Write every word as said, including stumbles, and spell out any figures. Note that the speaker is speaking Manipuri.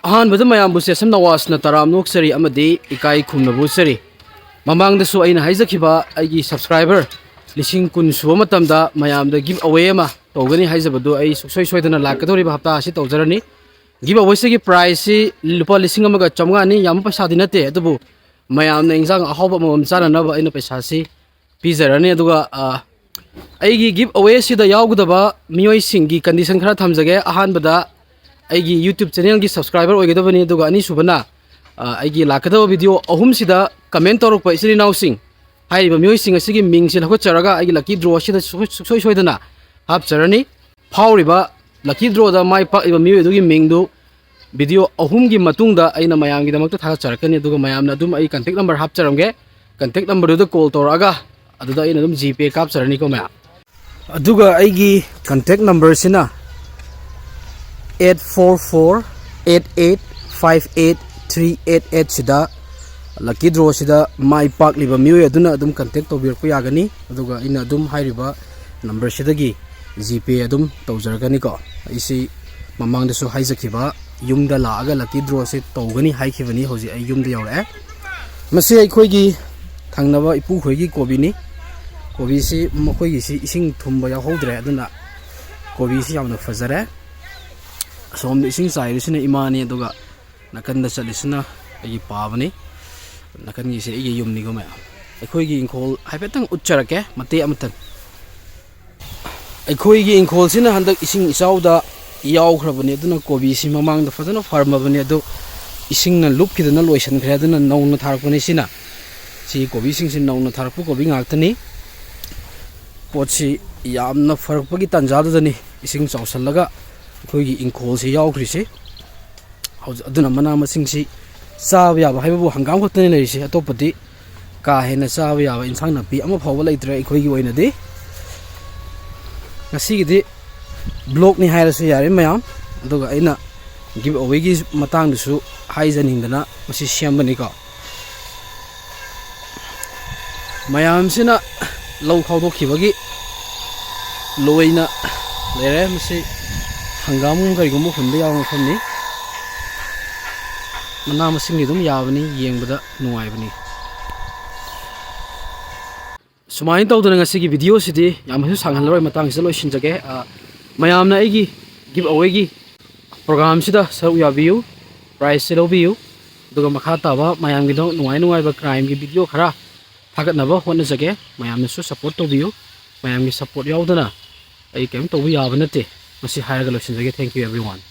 ꯑꯍꯥꯟꯕꯗ ꯃꯌꯥꯝꯕꯨ ꯁꯦꯁꯝ ꯅꯋꯥꯖꯅ ꯇꯔꯥꯝꯅ ꯑꯣꯛꯆꯔꯤ ꯑꯃꯗꯤ ꯏꯀꯥꯏ ꯈꯨꯝꯅꯕ ꯎꯠꯆꯔꯤ꯫ ꯃꯃꯥꯡꯗꯁꯨ ꯑꯩꯅ ꯍꯥꯏꯖꯈꯤꯕ ꯑꯩꯒꯤ subscriber ꯂꯤꯁꯤꯡ ꯀꯨꯟ ꯁꯨꯕ ꯃꯇꯝꯗ ꯃꯌꯥꯝꯗ give away ꯑꯃ ꯇꯧꯒꯅꯤ ꯍꯥꯏꯖꯕꯗꯨ ꯑꯩ ꯁꯨꯡꯁꯣꯏ ꯁꯣꯏꯗꯅ ꯂꯥꯛꯀꯗꯧꯔꯤꯕ ꯍꯞꯇꯥ ꯑꯁꯤ ꯇꯧꯖꯔꯅꯤ꯫ Give away ꯁꯤꯒꯤ prize ꯁꯤ ꯂꯨꯄꯥ ꯂꯤꯁꯤꯡ ꯑꯃꯒ ꯆꯥꯝꯃꯉꯥꯅꯤ, ꯌꯥꯝꯕ ꯄꯩꯁꯥꯗꯤ ꯅꯠꯇꯦ, ꯑꯗꯨꯕꯨ ꯃꯌꯥꯝꯅ ꯏꯟꯖꯥꯡ ꯑꯍꯥꯎꯕ ꯑꯃꯃꯝ ꯆꯥꯅꯅꯕ ꯑꯩꯅ ꯄꯩꯁꯥꯁꯤ ꯄꯤꯖꯔꯅꯤ꯫ ꯑꯗꯨꯒ, ꯑ, ꯑꯩꯒꯤ give away ꯑꯁꯤꯗ ꯌꯥꯎꯒꯗꯕ ꯃꯤꯑꯣꯏꯁꯤꯡꯒꯤ condition ꯈꯔ ꯊꯝꯖꯒꯦ꯫ ꯑꯍꯥꯟꯕꯗ, ꯑꯩꯒꯤ YouTube channel ꯒꯤ subscriber ꯑꯣꯏꯒꯗꯕꯅꯤ꯫ ꯑꯗꯨꯒ ꯑꯅꯤꯁꯨꯕꯅ, ꯑ, ꯑꯩꯒꯤ ꯂꯥꯛꯀꯗꯕ video ꯑꯍꯨꯝꯁꯤꯗ comment ꯇꯧꯔꯛꯄ ꯏꯆꯤꯜ ꯏꯅꯥꯎꯁꯤꯡ, ꯍꯥꯏꯔꯤꯕ ꯃꯤꯑꯣꯏꯁꯤꯡ ꯑꯁꯤꯒꯤ ꯃꯤꯡꯁꯤ ꯂꯧꯈꯠꯆꯔꯒ ꯑꯩꯒꯤ lucky draw ꯑꯁꯤꯗ ꯁꯨ-, ꯁꯨꯡꯁꯣꯏ ꯁꯣꯏꯗꯅ ꯍꯥꯞꯆꯔꯅꯤ꯫ ꯐꯥꯎꯔꯤꯕ lucky draw ꯗ ꯃꯥꯏ ꯄꯥꯛꯂꯤꯕ ꯃꯤꯑꯣꯏ ꯑꯗꯨꯒꯤ ꯃꯤꯡꯗꯨ video ꯑꯍꯨꯝꯒꯤ ꯃꯇꯨꯡꯗ ꯑꯩꯅ ꯃꯌꯥꯝꯒꯤꯗꯃꯛꯇ ꯊꯥꯒꯠꯆꯔꯛꯀꯅꯤ꯫ ꯑꯗꯨꯒ ꯃꯌꯥꯝꯅ ꯑꯗꯨꯝ ꯑꯩ contact number ꯍꯥꯞꯆꯔꯝꯒꯦ꯫ Contact number ꯗꯨꯗ call ꯇꯧꯔꯛꯑꯒ ꯑꯗꯨꯗ ꯑꯩꯅ ꯑꯗꯨꯝ GPay ꯀꯥꯞꯆꯔꯅꯤꯀꯣ ꯃꯌꯥꯝ꯫ ꯑꯗꯨꯒ ꯑꯩꯒꯤ contact number ꯁꯤꯅ eight four four eight eight five eight three eight eight ꯁꯤꯗ lucky draw ꯁꯤꯗ ꯃꯥꯏ ꯄꯥꯛꯂꯤꯕ ꯃꯤꯑꯣꯏ ꯑꯗꯨꯅ ꯑꯗꯨꯝ contact ꯇꯧꯕꯤꯔꯛꯄ ꯌꯥꯒꯅꯤ꯫ ꯑꯗꯨꯒ ꯑꯩꯅ ꯑꯗꯨꯝ ꯍꯥꯏꯔꯤꯕ number ꯁꯤꯗꯒꯤ GPay ꯑꯗꯨꯝ ꯇꯧꯖꯔꯛꯀꯅꯤꯀꯣ꯫ ꯑꯩꯁꯤ ꯃꯃꯥꯡꯗꯁꯨ ꯍꯥꯏꯖꯈꯤꯕ, ꯌꯨꯝꯗ ꯂꯥꯛꯑꯒ lucky draw ꯁꯦ ꯇꯧꯒꯅꯤ ꯍꯥꯏꯈꯤꯕꯅꯤ꯫ ꯍꯧꯖꯤꯛ ꯑꯩ ꯌꯨꯝꯗ ꯌꯧꯔꯛꯑꯦ꯫ ꯃꯁꯤ ꯑꯩꯈꯣꯏꯒꯤ ꯊꯪꯅꯕ ꯏꯄꯨꯈꯣꯏꯒꯤ ꯀꯣꯕꯤꯅꯤ꯫ ꯀꯣꯕꯤꯁꯤ ꯃꯈꯣꯏꯒꯤꯁꯤ ꯏꯁꯤꯡ ꯊꯨꯝꯕ ꯌꯥꯎꯍꯧꯗ꯭ꯔꯦ, ꯑꯗꯨꯅ ꯀꯣꯕꯤꯁꯤ ꯌꯥꯝꯅ ꯐꯖꯔꯦ꯫ ꯑꯁꯣꯝꯗ ꯏꯁꯤꯡ ꯆꯥꯏꯔꯤꯁꯤꯅ ꯏꯃꯥꯅꯤ, ꯑꯗꯨꯒ ꯅꯥꯀꯟꯗ ꯆꯠꯂꯤꯁꯤꯅ ꯑꯩꯒꯤ ꯄꯥꯕꯅꯤ꯫ ꯅꯥꯀꯟꯒꯤꯁꯦ ꯑꯩꯒꯤ ꯌꯨꯝꯅꯤꯀꯣ ꯃꯌꯥꯝ꯫ ꯑꯩꯈꯣꯏꯒꯤ ꯏꯪꯈꯣꯜ ꯍꯥꯏꯐꯦꯠꯇꯪ ꯎꯠꯆꯔꯛꯀꯦ, ꯃꯇꯦꯛ ꯑꯃꯇꯪ꯫ ꯑꯩꯈꯣꯏꯒꯤ ꯏꯪꯈꯣꯜꯁꯤꯅ ꯍꯟꯗꯛ ꯏꯁꯤꯡ ꯏꯆꯥꯎꯗ ꯌꯥꯎꯈ꯭ꯔꯕꯅꯤ, ꯑꯗꯨꯅ ꯀꯣꯕꯤꯁꯤ ꯃꯃꯥꯡꯗ ꯐꯖꯅ ꯐꯔꯝꯃꯕꯅꯤ, ꯑꯗꯨ ꯏꯁꯤꯡꯅ ꯂꯨꯞꯈꯤꯗꯅ ꯂꯣꯏꯁꯤꯟꯈ꯭ꯔꯦ꯫ ꯑꯗꯨꯅ ꯅꯧꯅ ꯊꯥꯔꯛꯄꯅꯤ ꯁꯤꯅ꯫ ꯁꯤ ꯀꯣꯕꯤꯁꯤꯡꯁꯤ ꯅꯧꯅ ꯊꯥꯔꯛꯄ ꯀꯣꯕꯤ ꯉꯥꯛꯇꯅꯤ꯫ ꯄꯣꯠꯁꯤ ꯌꯥꯝꯅ ꯐꯔꯛꯄꯒꯤ ꯇꯥꯟꯖꯥꯗꯨꯗꯅꯤ ꯏꯁꯤꯡ ꯆꯥꯎꯁꯤꯜꯂꯒ ꯑꯩꯈꯣꯏꯒꯤ ꯏꯪꯈꯣꯜꯁꯤ ꯌꯥꯎꯈ꯭ꯔꯤꯁꯤ꯫ ꯍꯧꯖꯤꯛ ꯑꯗꯨꯅ ꯃꯅꯥ ꯃꯁꯤꯡꯁꯤ ꯆꯥꯕ ꯌꯥꯕ ꯍꯥꯏꯕꯕꯨ ꯍꯪꯒꯥꯝ ꯈꯛꯇꯅꯤ ꯂꯩꯔꯤꯁꯦ, ꯑꯇꯣꯞꯄꯗꯤ ꯀꯥ ꯍꯦꯟꯅ ꯆꯥꯕ ꯌꯥꯕ ꯏꯟꯁꯥꯡ ꯅꯥꯄꯤ ꯑꯃ ꯐꯥꯎꯕ ꯂꯩꯇ꯭ꯔꯦ ꯑꯩꯈꯣꯏꯒꯤ ꯑꯣꯏꯅꯗꯤ꯫ ꯉꯁꯤꯒꯤꯗꯤ vlog ꯅꯤ ꯍꯥꯏꯔꯁꯨ ꯌꯥꯔꯦ ꯃꯌꯥꯝ꯫ ꯑꯗꯨꯒ ꯑꯩꯅ give away ꯒꯤ ꯃꯇꯥꯡꯗꯁꯨ ꯍꯥꯏꯖꯅꯤꯡꯗꯅ ꯃꯁꯤ ꯁꯦꯝꯕꯅꯤꯀꯣ꯫ ꯃꯌꯥꯝꯁꯤꯅ ꯂꯧ ꯈꯥꯎꯗꯣꯛꯈꯤꯕꯒꯤ ꯂꯣꯏꯅ ꯂꯩꯔꯦ꯫ ꯃꯁꯤ ꯍꯪꯒꯥꯝ ꯀꯔꯤꯒꯨꯝꯕ ꯍꯨꯟꯕ ꯌꯥꯕ ꯃꯐꯝꯅꯤ꯫ ꯃꯅꯥ ꯃꯁꯤꯡꯗꯤ ꯑꯗꯨꯝ ꯌꯥꯕꯅꯤ, ꯌꯦꯡꯕꯗ ꯅꯨꯡꯉꯥꯏꯕꯅꯤ꯫ ꯁꯨꯃꯥꯏꯅ ꯇꯧꯗꯅ ꯉꯁꯤꯒꯤ video ꯁꯤꯗꯤ ꯌꯥꯝꯅꯁꯨ ꯁꯥꯡꯍꯜꯂꯔꯣꯏ, ꯃꯇꯥꯡꯁꯤꯗ ꯂꯣꯏꯁꯤꯟꯖꯒꯦ꯫ ꯑ, ꯃꯌꯥꯝꯅ ꯑꯩꯒꯤ give away ꯒꯤ program ꯁꯤꯗ ꯁꯔꯨꯛ ꯌꯥꯕꯤꯌꯨ, prize ꯁꯤ ꯂꯧꯕꯤꯌꯨ, ꯑꯗꯨꯒ ꯃꯈꯥ ꯇꯥꯕ ꯃꯌꯥꯝꯒꯤꯗꯣ ꯅꯨꯡꯉꯥꯏ ꯅꯨꯡꯉꯥꯏꯕ crime ꯒꯤ video ꯈꯔ ꯊꯥꯒꯠꯅꯕ ꯍꯣꯠꯅꯖꯒꯦ꯫ ꯃꯌꯥꯝꯅꯁꯨ support ꯇꯧꯕꯤꯌꯨ꯫ ꯃꯌꯥꯝꯒꯤ support ꯌꯥꯎꯗꯅ ꯑꯩ ꯀꯔꯤꯝ ꯇꯧꯕ ꯌꯥꯕ ꯅꯠꯇꯦ꯫ ꯃꯁꯤ ꯍꯥꯏꯔꯒ ꯂꯣꯏꯁꯤꯟꯖꯒꯦ꯫ Thank you everyone꯫